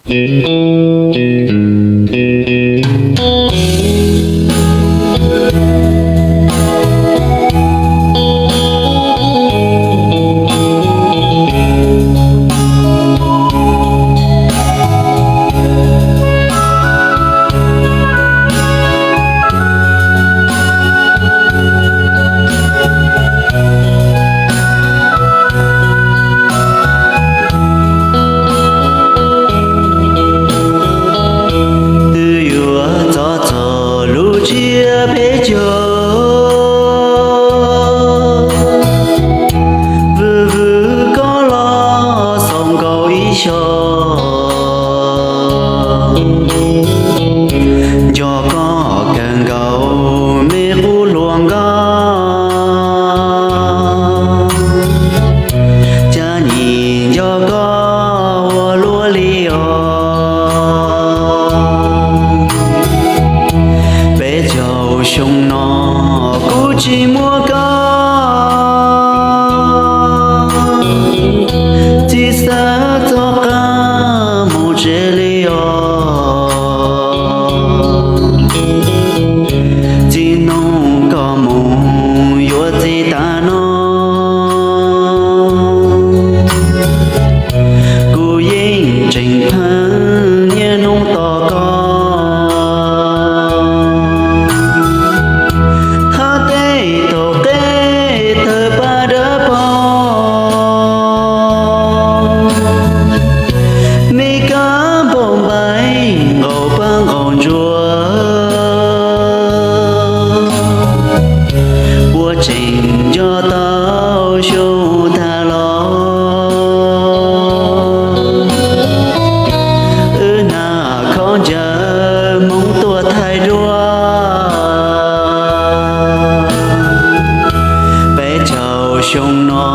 Twb yuav txog txog lub tsiab peb caug, vwm vwm koj los xaus nkaus ib xyoos. Nco koj kawg nkaus me qub hluas nkauj, cas nim nco koj ua luaj li os. Peb caug xyoo no kuv tsis muaj koj, txiv xav txog qab mus tsev li os. Txij hnub koj mus yuav txiv tas no, kuv yeej tseem pheej niaj hnub tos koj. Thaj teb taug qe tawg paj dawb paug, me kab npauj npaim nqaus paj nqaus ntsuag, puas tseem nco tau xyoo tag los. Wb hnav khaub ncaws Hmoob tuaj thaij duab. Peb caug xyoo no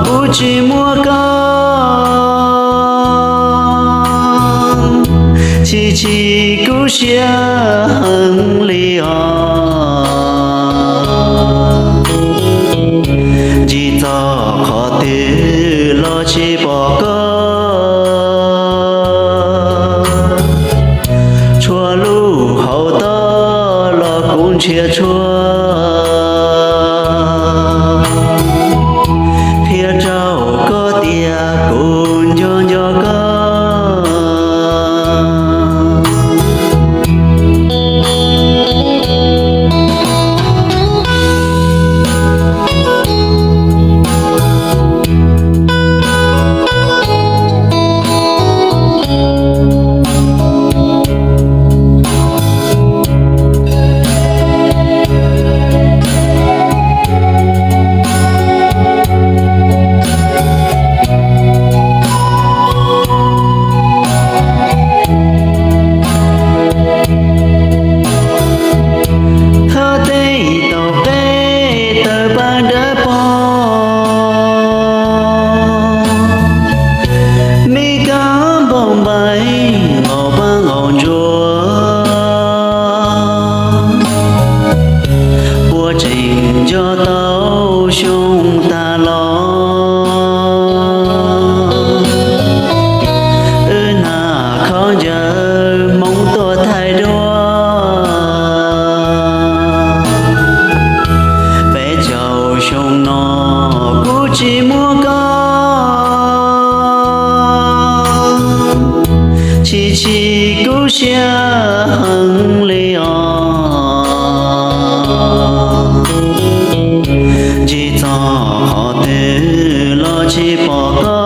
kuv tsis muaj koj, chim chim kub siab heev li os. Ncig txog qhov twg los tsis pom koj, tshuav lub hauv tog los kuv nrhiav tshuaj, qhia rau koj tias kuv nco nco koj. Thaj teb taug qe tawg paj dawb paug, me kab npauj npaim nqaus paj nqaus ntsuag, puas tseem nco tau xyoo tag los. Wb hnav khaub ncaws Hmoob tuaj thaij duab. Peb caug xyoo no kuv tsis muaj koj, chim chim kub siab heev li os. Ncig txog qhov twg los tsis pom koj,